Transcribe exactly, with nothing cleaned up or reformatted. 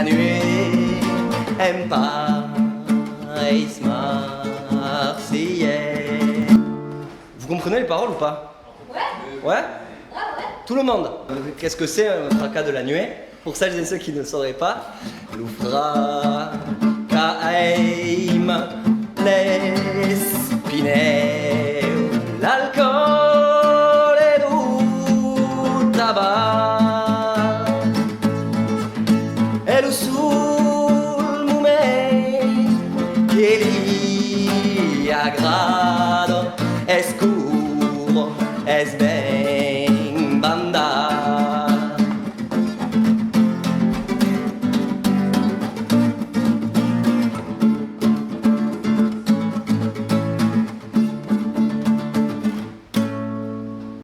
La nuit en Paris marseillais. Vous comprenez les paroles ou pas ? Ouais. Ouais ? Grave, ouais. Tout le monde. Qu'est-ce que c'est, un fracas de la nuit ? Pour celles et ceux qui ne sauraient pas, lo fracàs, l'espinèu, l'alcoòl e lo tabac. E lo sol moment que li agrada es córrer, es ben